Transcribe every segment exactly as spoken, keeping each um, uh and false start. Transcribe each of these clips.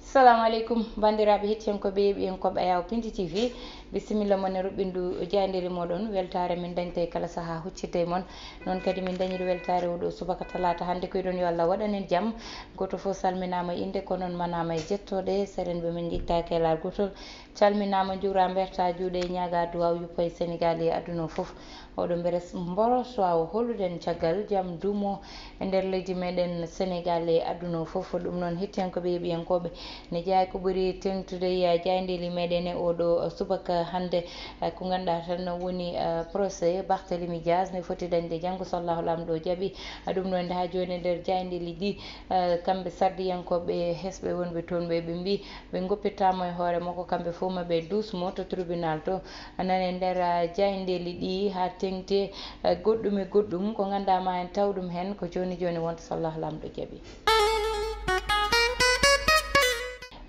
Salamu aleykum, banndiraaɓe hettiyankooɓe, yeeɓiyankooɓe Ayaw Pindi T V. Bisimilla mon e ruɓɓindu jaayndeeli mooɗon. Weltaare min dañta e kala sahaa huccitde e mon. Noon kadi min dañiri weltaare oɗo subaka talaata hannde. Ko yiɗon yo Allah waɗan en jam. Gooto fof salminaama e innde, ko noon manaama e jettooɗe. Seɗen ɓe min njiɗtaake e laal gootol. Calminaama, njuuraa, mbertaa juuɗe, ñaagaa duwaaw yuppa e Senegaal e aduna o fof. Oɗo mberes mboro so awo holluɗen caggal jam duumo e nder leydi meɗen Senegaal e aduna o fof. Ɗum noon, hettiyankooɓe, yeeɓiyankooɓe, ne jeyaa ko ɓuri teeŋtude e jaayndeeli meɗen e oɗo subaka hannde, eh, ko ngannduɗaa tan woni, eh, procès Barthélémy Dias ne foti dañde janngo so Allahu Laamɗo jaɓi. Eh, ɗum noon, nde haa jooni e nder jaayndeeli ɗi, eh, kamɓe sardiyankooɓe hesɓe wonɓe toon ɓe, ɓe mbii ɓe ngoppittaamo e hoore makko, kamɓe fof ma ɓe duus mo to tribunal to. Nane nder, ah, jaayndeeli ɗi haa teeŋti, eh, goɗɗum e goɗɗum ko ngannduɗaa ma en taw ɗum heen ko jooni jooni wonta so Allah Laamɗo jaɓi.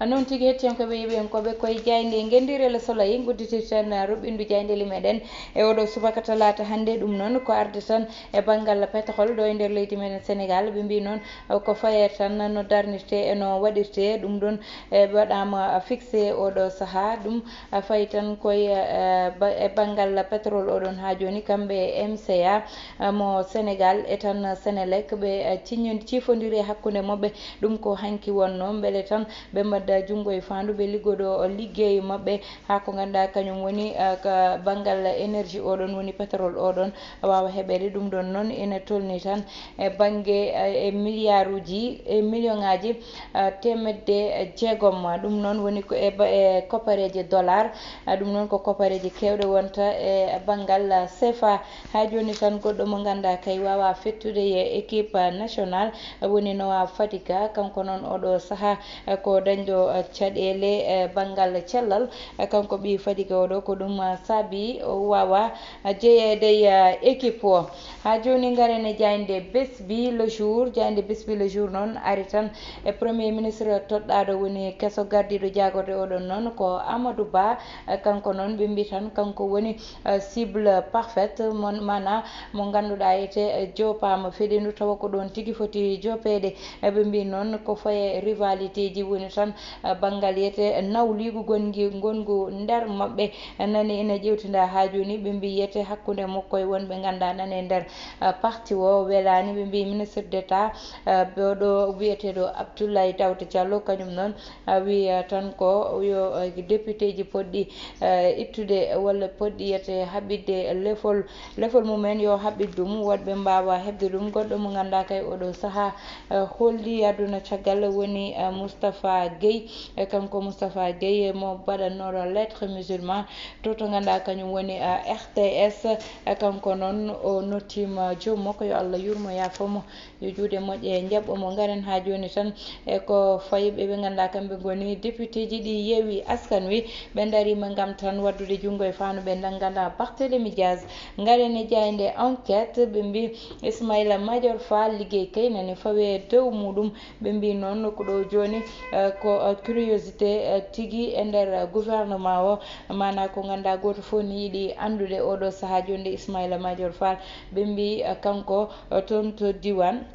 Noon tigi, hettiyankooɓe, yeeɓiyankooɓe, ko e jaaynde ngenndiire Le Soleil ngudditirten, ah, ruɓɓindu jaayndeeli meɗen e oɗo subaka talaata hannde. Ɗum noon ko arde tan e banngal pétrole ɗo e nder leydi meɗen Senegaal. Ɓe mbii noon, eh, ko faye tan no darnirtee e no waɗirtee. Ɗum ɗoon, eh, waɗaama fixé oɗo sahaa. Ɗum a fayi tan koye, eh, ba-, e banngal pétrole oɗon haa jooni, kamɓe e M C A, eh, mo Senegaal e tan Senelec, ɓe, eh, ciññon-, ciifondiri e hakkunde maɓɓe. Ɗum ko hanki wonno, mbele tan ɓe mbaɗda junngo e faandu, ɓe liggodo liggey maɓɓe haa ko ngannduɗaa kañum woni, eh, ka banngal énergie oɗon, woni pétrole oɗon, waawa heɓeede. Ɗum ɗoon noon ina tolni tan e bannge, eh, e miliyaaruuji, e miliyoŋaaji, eh, teemedde jeegom. Ɗum noon woni ko e ba-, e koppareeje dollar. Eh, ɗum noon ko koppareeje keewɗe wonta e banngal, eh, C F A. Haa jooni tan goɗɗo mo ngannduɗaa kay waawaa fettude e équipe nationale, eh, woni Noah Fadiga. Kanko noon oɗo sahaa, eh, ko dañɗo, eh, caɗeele, eh, banngal cellal. Eh, kanko ɓii Fadiga oɗo ko ɗum, eh, saabi o waawaa jeyeede e, eh, équipe o. Haa jooni ngaren e jaaynde Besbi Le Jour. Jaaynde Besbi Le Jour noon ari tan e Premier ministre toɗɗaaɗo woni keso gardiiɗo jaagorde oɗon noon ko Amadou Ba. Eh, kanko noon ɓe mbii tan kanko woni, eh, cible parfaite, mon, maanaa mo ngannduɗaa ete, eh, joopaama feɗindu tawa ko ɗoon tigi foti joopeede. Eh, ɓe mbii noon ko faye rivalité ji woni tan, eh, banngal yete nawliigu gongi, ngongu nder maɓɓe. Nani ina ƴeewtinda haa jooni, ɓe mbii yete hakkunde makko e wonɓe ngannduɗaa nani e nder, ah, parti o welaani. Ɓe mbii ministre d'État, ah, oɗo wiyeteeɗo Abdoulaye Daouda Diallo, kañum noon, ah, wii, ah, tan ko yo, ah, député ji potɗi, ah, ittude walla potɗi yete haɓɓitde lefol, lefol mumen yo haɓɓit ɗum, woɗɓe mbaawa heɓde ɗum. Goɗɗo mo ngannduɗaa kay oɗo sahaa, ah, holli aduna caggal woni, ah, Moustapha Guèye. E kanko Moustapha Guèye mo baɗannooɗo lettre musulman to, to ngannduɗaa kañum woni, ah, R T S. E kanko noon o nottiima joom makko, yo Allah yurmo, yaafo mo, yo juuɗe moƴƴe njaɓɓo mo. Ngaren haa jooni tan e ko fayi ɓe, ɓe ngannduɗaa kamɓe ngoni député ji ɗi Yewwi Askan Wi. Ɓe ndariima ngam tan waɗdude junngo e faandu ɓe ngannduɗaa Barthélémy Dias. Ngaren e jaaynde Enquête, ɓe mbii Ismaïla Madior Fall liggey kay nani fawe dow muɗum. Ɓe mbii noon ko ɗo jooni, eh, ko, eh, curiosité, eh, tigi e nder, eh, gouvernement o, maanaa ko ngannduɗaa gooto fof ne yiɗi anndude oɗo sahaa jooni nde Ismaïla Madior Fall. Ɓe mbii, eh, kanko, eh, toon to diiwaan,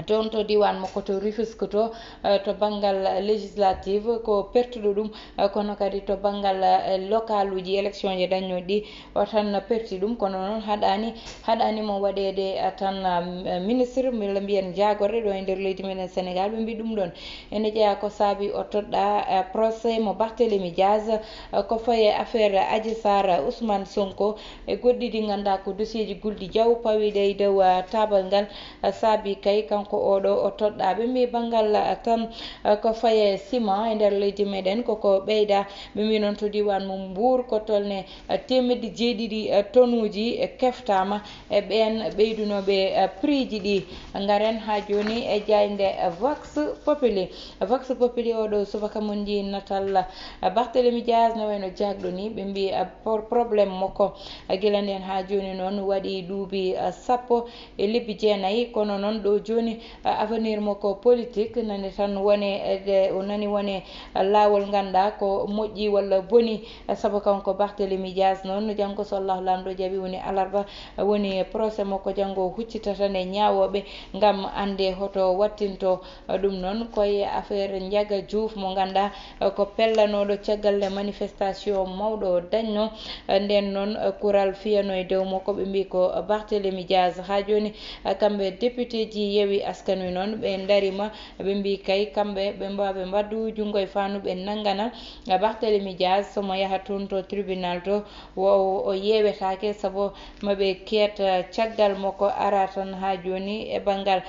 toon to diiwaan makko to Rufisque to, eh, to banngal législative ko pertuɗo ɗum, eh, kono kadi to banngal, eh, local uji, élection ji dañnooɗi ɗi, o tan perti ɗum, kono noon haɗaani, haɗaani mo waɗeede, ah, tan, ah, ministre, mbela mbiyen jaagorɗe ɗo e nder leydi meɗen Senegaal. Ɓe mbii ɗum ɗoon ene jeyaa ko saabi o toɗɗaa, ah, procès mo Barthélémy Dias, ah, ko faye affaire Adji Sarr, Ousmane Sonko e goɗɗi ɗi ngannduɗaa ko dossier ji gulɗi jaw pawiiɗe e dow, ah, taabal ngal, ah, saabi kay kanko oɗo o toɗɗaa. Ɓe mbii banngal, ah, tan, ah, ko faye ciment e nder leydi meɗen koko ɓeyda. Ɓe mbii noon to diiwaan mo Mbour ko tolne teemedde jeeɗiɗi tonuuji keftaama e ɓeen ɓeydunooɓe prix ji ɗi. Ngaren haa jooni e jaaynde Vox Populi. Vox Populi oɗo subaka mon njii natal Barthélémy Dias no wayno jaagɗo ni. Ɓe mbii por-, problème makko gila ndeen haa jooni noon waɗi duuɓi sappo e lebbi jeenayi, kono noon ɗo jooni avenir mo ko politique, nani tan wone, e, o nani wone laawol ngannduɗaa ko moƴƴi walla boni. Sabu kanko Barthélémy Dias noon, janngo so Allahu Laamɗo jaɓi, woni alarba, woni procès makko janngo o huccitata nde ñaawooɓe ngam annde hoto wattinto ɗum. Noon koye affaire Ndiaga Diouf mo ngannduɗaa ko pellanooɗo caggal nde manifestation mawɗo o dañno. Ndeen noon kural fiyano e dow makko, ɓe mbii ko Barthélémy Dias. Haa jooni kamɓe député ji Yewwi Askan Wi noon ɓe ndariima, ɓe mbii kay kamɓe ɓe mbaawa ɓe mbaɗa junngo e faandu ɓe nanngana Barthélémy Dias, so mo yaha toon to tribunal to, wo o yeewetaake, sabu ma ɓe keet caggal makko. Ara tan haa jooni e banngal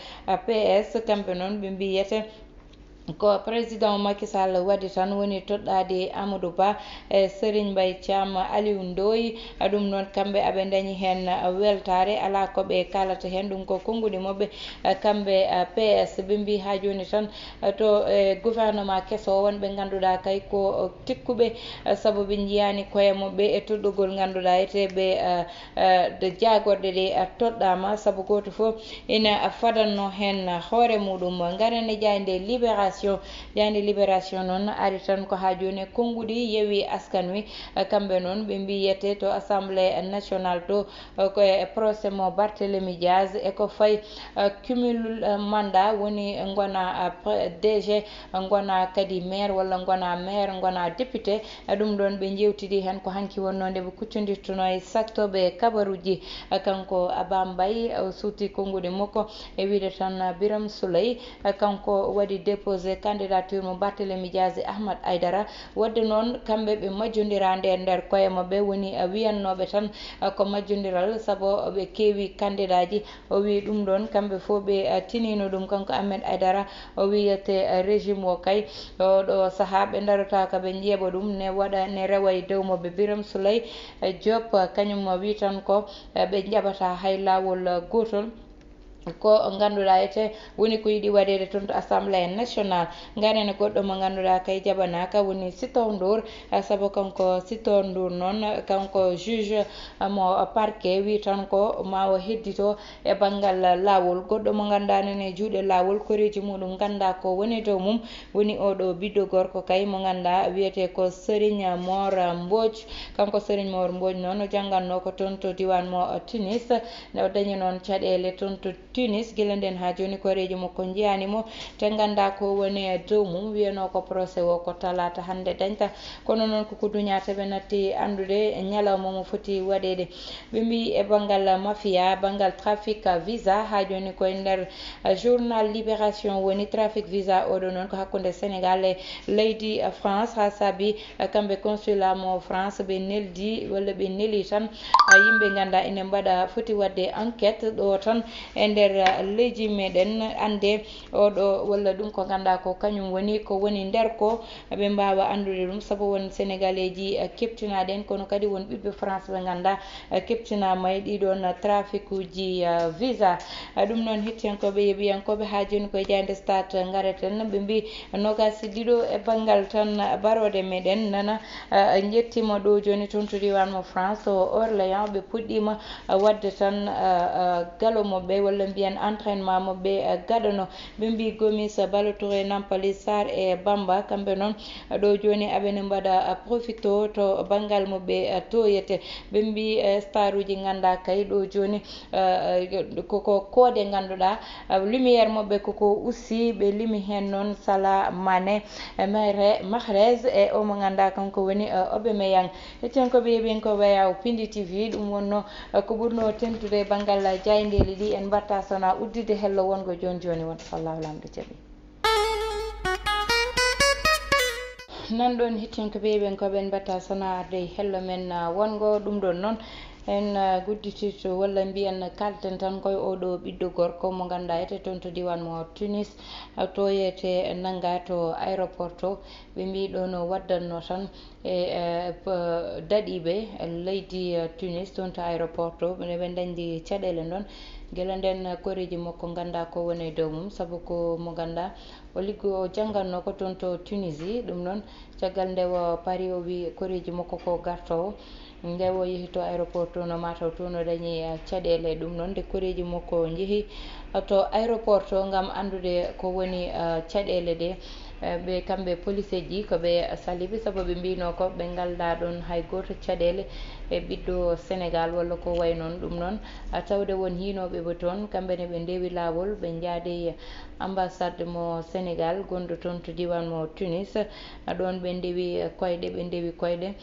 P S, kamɓe noon ɓe mbiyete ko président Macky Sall waɗi tan woni toɗɗaade Amadou Ba e Serigne Mbaye Thiam, Aliou Ndoye. Ɗum noon kamɓe aɓe ndañi heen weltaare, alaa ko ɓe kaalata heen, ɗum ko konnguɗi maɓɓe, kamɓe P S. Ɓe mbii haa jooni tan to e gouvernement keso o won ɓe ngannduɗaa kay ko tikkuɓe, sabu ɓe njiyaani koye maɓɓe e toɗɗugol ngannduɗaa ete ɓe, eh, eh, de jaagorɗe ɗe, eh, toɗɗaama, sabu gooto fof ina fadanno heen hoore muɗum. Ngaren e jaaynde Libération. Jaaynde Libération noon ari tan ko haa jooni e konnguɗi Yewwi Askan Wi, eh, kamɓe noon ɓe mbiyete to Assemblée Nationale to, eh, ko e procès mo Barthélémy Dias e ko fayi, eh, cumul, eh, mandat, woni ngona, eh, pre-, D G, ngona kadi maire walla ngona maire, ngona député. Ɗum ɗoon ɓe njeewtidi heen ko hanki wonnoo nde ɓe kuccondirtunoo e saktooɓe kabaruuji. Kanko Abba Mbaye, o suuti konnguɗi makko e wiyde tan Birame Souleye. Kanko waɗi déposé candidature mo Barthélémy Dias e Ahmed Aïdara. Waɗde noon, kamɓe ɓe majjondiraa nde nder koye maɓɓe, woni wiyannooɓe tan ko majjondiral, sabu ɓe keewi kandidaaji. O wii ɗum ɗoon, kamɓe fof ɓe, eh, tiniino ɗum. Kanko Ahmed Aïdara, o wiyete, eh, régime o kay, oo ɗo sahaa ɓe ndarotaaka ɓe njeeɓa ɗum, ne waɗa, ne rewa e dow maɓɓe. Birame Souleye, eh, Diop, eh, kañum o wii tan ko, eh, ɓe njaɓataa hay laawol, eh, gootol. Ko ngannduɗaa ete woni ko yiɗi waɗeede toon to Assemblée Nationale. Ngaren e goɗɗo mo ngannduɗaa kay jaɓanaaka, woni Sitor Ndour, eh, sabu kanko Sitor Ndour noon, kanko juge, eh, mo parquet, wii tan ko ma o heddito e banngal laawol. Goɗɗo mo ngannduɗaa nene e juuɗe laawol, koreeji muɗum nganndaa ko woni dow mum, woni oo ɗo ɓiɗɗo gorko kay mo ngannduɗaa wiyetee ko Serigne Mor Mbodj. Kanko Serigne Mor Mbodj noon o janngannoo ko toon to diiwaan mo Tunis, nde o dañi noon caɗeele toon to Tunis. Gila ndeen haa jooni koreeji makko njiyaani mo, te nganndaa ko woni e dow mum. Wiyanoo ko procès o ko talaata hannde dañta, kono noon ko ko duñaa te ɓe natti anndude ñalawma mo foti waɗeede. Ɓe mbii e banngal mafia, banngal trafic visa, haa jooni ko e nder, eh, journal Libération woni trafic visa. Oɗo noon ko hakkunde Sénégal e leydi, eh, France, haa saabi, eh, kamɓe consulat mo France ɓe neldi walla ɓe neli tan, eh, yimɓe ngannduɗaa ene mbaɗa foti waɗde enquête ɗo tan e nder, eh, leydi meɗen, annde oɗo walla ɗum ko ngannduɗaa ko kañum woni ko woni nder ko ɓe mbaawa anndude ɗum, sabu won Sénégalais ji, eh, keɓtinaaɗi en, kono kadi won ɓiɓɓe France ɓe ngannduɗaa, eh, keɓtinaama e ɗii ɗoon trafic uji, eh, visa. Eh, ɗum noon, hettiyankooɓe, yeeɓiyankooɓe, haa jooni ko e jaaynde Stade ngareten. Ɓe mbii noogaas e ɗiɗo e banngal tan barooɗe meɗen nana, eh, njettiima ɗo jooni toon to diiwaan mo France, to Orléans. Ɓe puɗɗiima, eh, waɗde tan, eh, eh, galo maɓɓe, walla mbiyen entraînement maɓɓe, eh, gaɗano. Ɓe mbii Gomis, Ballo Touré, Nampalys, Sarr e Bamba, kamɓe noon, ɗo jooni aɓene mbaɗa, ah, profito to banngal mo ɓe, ah, tooyete. Ɓe mbii, eh, staruuji ngannduɗaa kay ɗo jooni, ah, ah, ko, ko koode ngannduɗaa, ah, lumière maɓɓe koko usti, ɓe limi heen noon Salah, Mané, eh, Mahre-, Mahrez e o mo ngannduɗaa kanko woni, ah, Aubameyang. Hettiyankooɓe, yeeɓiyankooɓe Yaw Pindi T V, ɗum wonnoo, eh, ko ɓurnoo tentude e banngal jaayndeeli ɗi. En mbaɗta sona udditde hello wonngo jooni jooni won, so Allahu Laamɗo jaɓi. Nan ɗoon, hettiyankooɓe, yeeɓiyankooɓe, en mbaɗta sona arde e hello men, ah, wonngo. Ɗum ɗoon noon, en, ah, gudditirto walla mbiyen kalten tan koye oo ɗo ɓiɗɗo gorko mo ngannduɗaa etee toon to diiwaan mo Tunis, ah, tooyete nanngaa to aéroport to. Ɓe mbii ɗo no waɗdanno tan e, eh, p-, daɗiiɓe leydi, eh, Tunis toon to aéroport to, ɓe, ɓe ndañdi caɗeele ɗoon. Gila nden koreeji makko nganndaa ko woni e dow mum, sabu ko mo nganndaa o liggo, o janngatnoo ko toon to Tunisie. Ɗum noon, caggal nde o parii, o wi koreeji makko ko gartoowo. Nde o yehi to aéroport to no mataw to no dañi, eh, caɗeele. Ɗum noon, nde koreeji makko njehi, eh, to aéroport to ngam anndude ko woni, eh, caɗeele ɗe, eh, ɓe kamɓe policeeji ko ɓe saliɓe, sabu ɓe mbiyno ko ɓe ngalda ɗon hay gooto caɗeele e ɓiɗɗo Sénégal walla ko way noon. Ɗum noon, a tawde won hiinooɓe ɓe toon, kamɓe ne ɓe ndewi laawol, ɓe njaadi ambassade mo Sénégal gonɗo toon to diiwaan mo Tunis. Ɗoon ɓe ndewi koyɗe, ɓe ndewi koyɗe,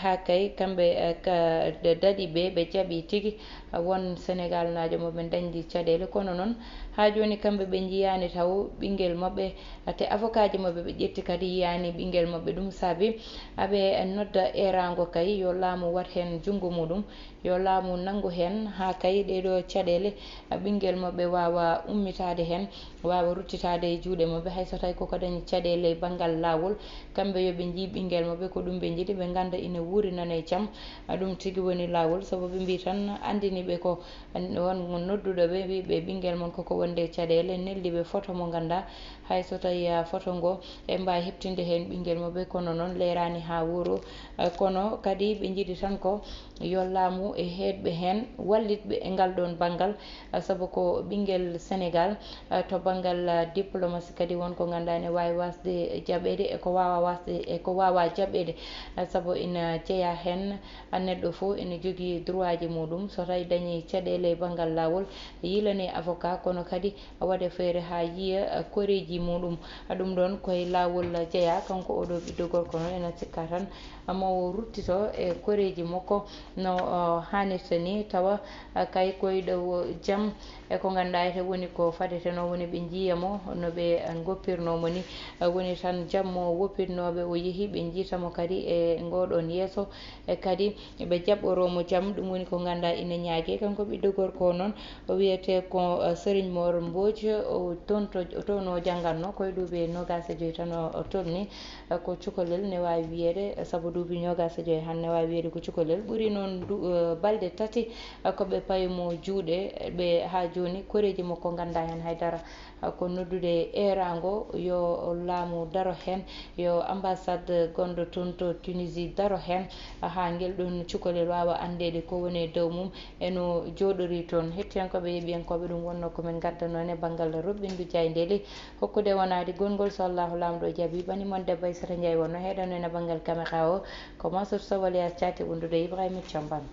haa kay kamɓe, eh, ka, da-, daɗi ɓe, ɓe jaɓi tigi, eh, won Sénégalnaajo mo ɓe ndañdi caɗeele. Kono noon, haa jooni kamɓe ɓe njiyaani taw ɓinngel maɓɓe, eh, te avocatji maɓɓe ɓe ƴetti kadi yiyaani ɓinngel maɓɓe. Ɗum saabi aɓe nodda eeraango kay yo laamu wat heen junngo muɗum, yo laamu nanngu heen haa kay ɗee ɗoo caɗeele, eh, ɓinngel maɓɓe waawa ummitaade heen, waawa ruttitaade e juuɗe maɓɓe, hay so tawi koko dañi caɗeele e banngal laawol. Kamɓe yo ɓe njii ɓinngel maɓɓe, ko ɗum ɓe njiɗi, ɓe ngannda ina wuuri nana e jam. A, ɗum tigi woni laawol, sabu ɓe mbii tan anndini ɓe ko won nodduɗo ɓe, wii ɓe ɓinngel mon koko wonde e caɗeele, neldi ɓe foto mo nganndaa hay so tawi, a, foto ngo e mbaawi heɓtinde heen ɓinngel maɓɓe, kono noon leeraani haa wuuro. A, kono kadi ɓe njiɗi tan ko yo laamu e heedɓe heen wallit ɓe e ngal ɗoon banngal, a, sabu ko ɓinngel Sénégal, a, to banngal, a, diplomatie kadi won ko nganndaa ene waawi waasde jaɓeede e ko waawa waasde e ko waawa jaɓeede, a, sabu ina jeyaa heen, a, neɗɗo fof ene jogii droitji muɗum. So tawi dañi caɗeele e banngal laawol, yilane avocat, kono kadi waɗe feere haa yiya, a, koreeji muɗum. A, ɗum ɗoon koye laawol jeyaa. Kanko oɗo ɓiɗɗo gorko noon ena sikka tan, a, mo o ruttito e koreeji makko no, o, haanirta ni, tawa, a, kay koyɗo jam e ko nganndaa ete woni ko fadeteno woni ɓe njiya mo no ɓe, a, ngoppirnoo mo ni. A, woni tan jam mo woppitnooɓe o yehi, ɓe njiita mo kadi e ngoɗoon yeeso. E kadi ɓe jaɓɓoroo mo jam. Ɗum woni ko nganndaa ina ñaagee. Kanko ɓiɗɗo gorko o noon, o wiyetee ko, eh, Serigne Mor Mbodj, o toon to, toon o janngatnoo ko e duuɓi noogaas e joy tan o, o tolni, eh, ko cukalel ne waawi wiyeede, eh, sabu duuɓi noogaas e joy hannde ne waawi wiyeede ko cukalel. Ɓuri noon du-, eh, balɗe tati, eh, ko ɓe payi mo juuɗe, ɓe haa jooni koreeji makko nganndaa heen hay dara. Ko noddude eeraango yo laamu daro heen, yo ambassade gonɗo toon to Tunisie daro heen, haa ngel ɗoon cukalel waawa anndeede ko woni e dow mum e no jooɗorii toon. Hettiyankooɓe, yeeɓiyankooɓe, ɗum wonnoo ko min ngaddanoo en e banngal roɓɓindu jaayndeeli, hokkude wonaade gonngol, so Allaahu Laamɗo jaɓii, ɓani mon debbo Aissata Ndiaye wonnoo heɗanoo en e banngal caméra o, ko Mansour Sow, Waliyas Diaté, wondude e Ibrahima Thiam Bane.